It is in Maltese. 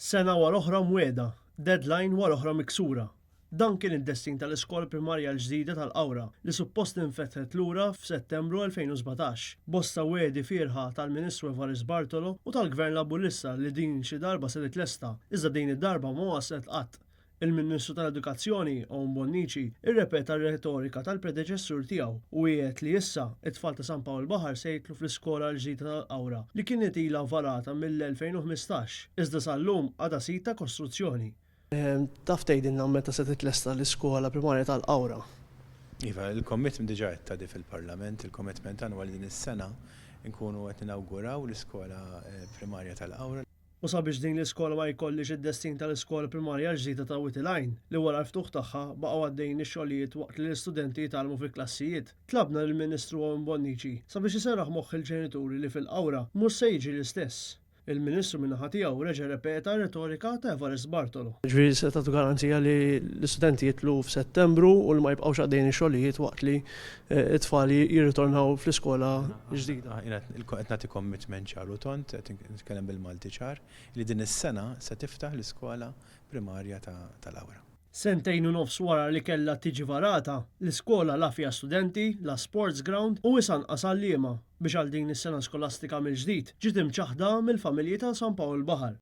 Sena wara oħra mwiegħda, deadline wara oħra miksura. Dan kien id-destin tal-iskola primarja l-ġdida tal-Qawra li suppost infetħet lura f'Settembru 2017. Bosta wegħdi fierħa tal-Ministru Evarist Bartolo u tal-Gvern Laburista li din xi darba se titlesta, iżda din id-darba ma waslet qatt. Il-Ministru tal-Edukazzjoni, Owen Bonnici, irrepeta r-retorika tal-predeċessur tiegħu u wiegħed li issa, it-tfal ta' San Pawl il-Baħar se jidħlu fl-iskola l-ġdida tal-Qawra li kienet ilha varata mill-2015, iżda sal-lum għadha sit ta' kostruzzjoni. Taf tgħidilna meta se titlesta l-iskola primarja tal-Qawra? Iva, il-commitment diġà għedtha di fil-Parlament, il-commitment tagħna huwa li din is-sena nkunu qed ninawguraw l-iskola primarja tal-Qawra. U sabiex din l-iskola ma jkollhiex id-destin tal-iskola primarja l-ġdida ta' Wied il-Għajn, li wara l-ftuħ tagħha baqgħu għaddejjin ix-xogħlijiet waqt li l-istudenti jitgħallmu fil-klassijiet, tlabna lill-Ministru Owen Bonnici sabiex iserraħ moħħ il-ġenituri li fil-Qawra mhux se jiġri l-istess. Il-Ministru min-naħa tiegħu reġa' rrepeta r-retorika ta' Evarist Bartolo. Jiġifieri se tagħtu garanzija li l-istudenti jidħlu f'Settembru u li ma jibqgħux għaddejjin ix-xogħlijiet waqt li t-tfal jirritornaw fl-iskola ġdida. Jiena qed nagħti commitment ċar u tond, qed nitkellem bil-Malti ċar, li din is-sena se tiftaħ l-iskola primarja ta' Lawra. Sentejn u nofs wara li kellha tiġi varata, l-iskola la fiha studenti, la sports ground u wis anqas għalliema biex għal din is-sena skolastika mill-ġdid ġiet imċaħħda mill-familji ta' San Pawl il-Baħar.